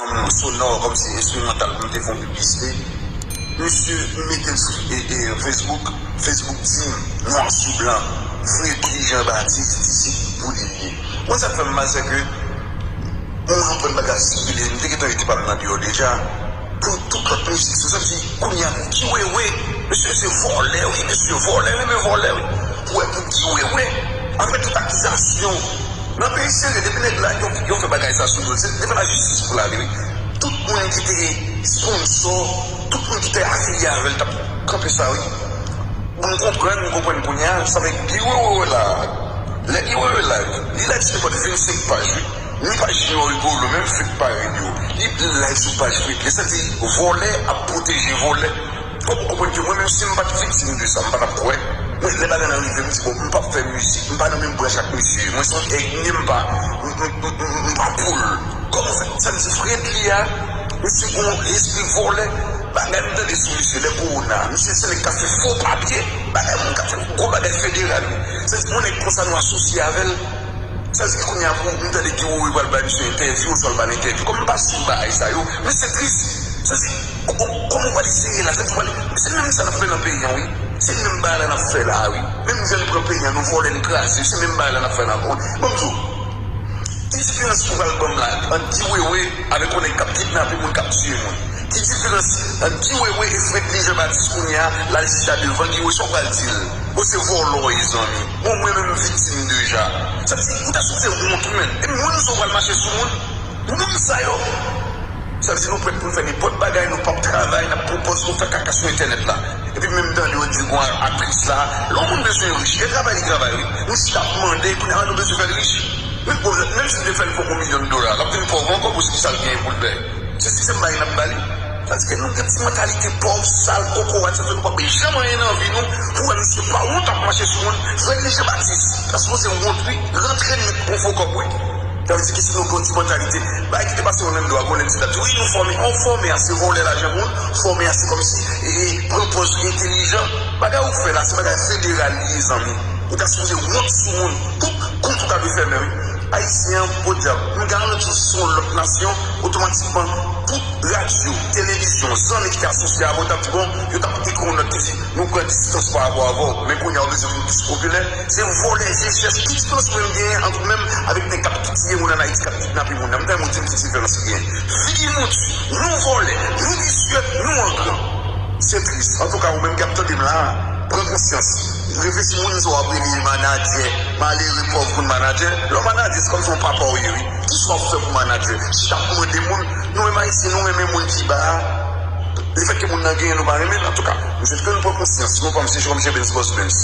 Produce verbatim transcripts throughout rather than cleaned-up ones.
Sonò, kòmsi enstrimantal pou m te fè yon piblisite. Misye, m mete l sou e, e, Facebook. Facebook di m, nwa sou blan, Fredly Jean Baptiste, isit pou li ye. Mwen, sa k fè m mal, se ke mwen aprann bagay sikile, m te gentan rete pa m nan deyò deja. Pou tout lòt mizik, se sa m di, kounye a, pou ki wewe? Mesye, se vòlè, wi, mesye, vòlè, renmen vòlè, wi. Pou wè, pou ki wewe? Apre tout akizasyon, nan peyi serye, depi nèg la, yo, yo fè bagay sa sou nou, se devan lajistis pou l ale, wi. Tout moun ki te sponsò, tout moun ki te afilye avè l t ap kanpe sa, wi. Bon, m konprann, m konprann kounye a, sa vle di Guy Wewe la. Lè Guy Wewe live, li live sou nenpòt vennsenk paj, wi. Ni paj Junior Rigolo, menm fake parèy yo. Li live sou paj fake. Sa di, vòlè ap pwoteje vòlè. Fòk ou konprann ke mwen menm si m pa t viktim de sa, m pa t ap kwè. Mwen, lè bagay lan rive, m di, bon, m p ap fè mizik, m pa nan menm branch ak misye. Mwen se yon èg, m pa, m, m, m, m, m pa poul. Kòman fè? Sa m di Fredly a, misye gon espri vòlè. Bagay m tande sou misye lè kowona, misye se nèg k ap fè fo papye. Bagay moun k ap fè gwo bagay federal. Sa di, yon nèg konsa nou asosye avè l. Sa di kounye a pou m tande Guy Wewe pral bay misye entèvyou, oswa l ba l entèvyou. Kòm m pa swiv bagay sa yo, men se tris. Sa di, kò-, kò-, kòman w pral eseye la? Sa di, w pral, se menm sa n ap fè nan peyi an, wi. Se menm bagay la n ap fè la, wi. Menm jan n pran peyi an, nou vòlè, n kraze, se menm bagay la n ap fè la ankò, wi. Ban m di w, ki diferans ou pral ban m la ant Guy Wewe avèk yon nèg k ap kidnape moun, k ap tiye moun? Ki diferans ant Guy Wewe e Fredly Jean Baptiste kounye a, l al chita devan Guy Wewe, sa w pral di l? Bon, se vòlè w ye, zanmi. Bon, mwen menm m viktim deja. Sa vle di, ou ta sipoze wont, wi, menn. E moun sa w pral mache sou moun? Moun sa yo. Sa vle di nou prèt pou n fè nenpòt bagay, nou p ap travay, n ap pran pòz, nou fè kaka sou entènèt la. Epi menm tande yo di, bon, aktris la, lè yon moun bezwen rich, e travay li travay, wi. Nou chita ap mande, kounye a nou bezwen fè l rich. Menm, menm si l te fè l poko milyon dola, l ap vin pòv ankò, pou ki sa l genyen pou l fè? Se sistèm bagay n ap ba li. Tandis ke nou gen ti mantalite pòv, sal, kokorat, sa fè nou p ap bay janm anyen nan vi nou. Pou wè misye pa wont ap mache sou moun. Fredly Jean Baptiste, ta sipoze wont, wi. Rantre nèt pou fo kòb, wi. Sa vle di ke si nou gen yon ti mantalite, bagay ki te pase Orlando a, Golden State, wi, nou fòme, an fòme a se vòlè lajan moun, fòme a se kòmsi, e, e, pran pòz entelijan. Bagay ou fè la, se bagay federal li ye, zanmi. Ou ta sipoze wont sou moun. Tout kont ou ta dwe fèmen, wi. Ayisyen an, podyab, m garanti w, si se yon lòt nasyon, otomatikman, tout radyo, televizyon, zanmi ki te asosye avè w, t ap di, bon, yo t ap ekri yon nòt ki di, nou pran distans pa rapò avè w, men kounye a, w bezwen vin plis popilè. Se vòlè, se chèch, ki diferans mwen m genyen ant ou menm avèk nèg k ap tiye moun ann Ayiti, k ap kidnape moun nan? M ta renmen w di m ki diferans ki genyen. Figi nou di, nou vòlè, nou visye, nou angran. Se tris. Antouka, ou menm k ap tande m la a, pran konsyans. Reflechi moun sa w ap rele manadjè, malere pòv moun manadjè. Lè w manadjè, se kòmsi yon papa w ye, wi. Kisa w ap fè pou manadjè? Chita ap mande moun. Nou menm Ayisyen, nou renmen moun ki ba a. Lefètke moun nan genyen, nou pa renmen l. Antouka, m swete ke nou pran konsyans. Non pa m se Jérôme J. Benz, Boss Benz.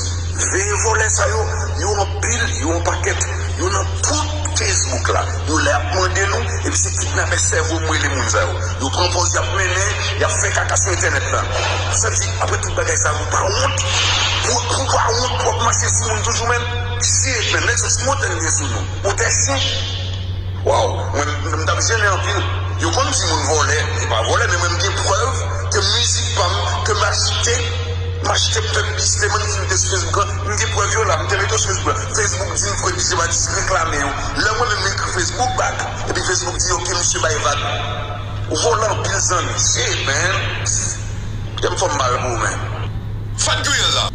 Veye vòlè sa yo, yo anpil, yo an pakèt, yo nan tout Facebook la. Yo la y ap mande nou, epi se kidnapè sèvo m rele moun sa yo. Yo pran pòz y ap mennen, y ap fè kaka sou entènèt la. Sa di, apre tout bagay sa, ou pa wont? Pou, pou pa wont, w ap mache sou moun toujou menm? Shit, menn, nèg se ti motè n gen sou nou. Motè chyen. Waw, mwen, m t ap jennen anpil. Yo konn di moun vòlè, e pa vòlè, men mwen m gen prèv ke mizik pa m, ke m achte, m achte, m fè piblisite, m ann vin mete sou Facebook lan, m gen prèv yo la, m te mete yo sou Facebook lan. Facebook di m Fredly Jean Baptiste reklame yo. Lè mwen menm m ekri Facebook back, epi Facebook di, ok, misye bay vag. Ou vòlè anpil zanmi, shit, man. Kite m fè m mal pou ou, man. Fat Grill la.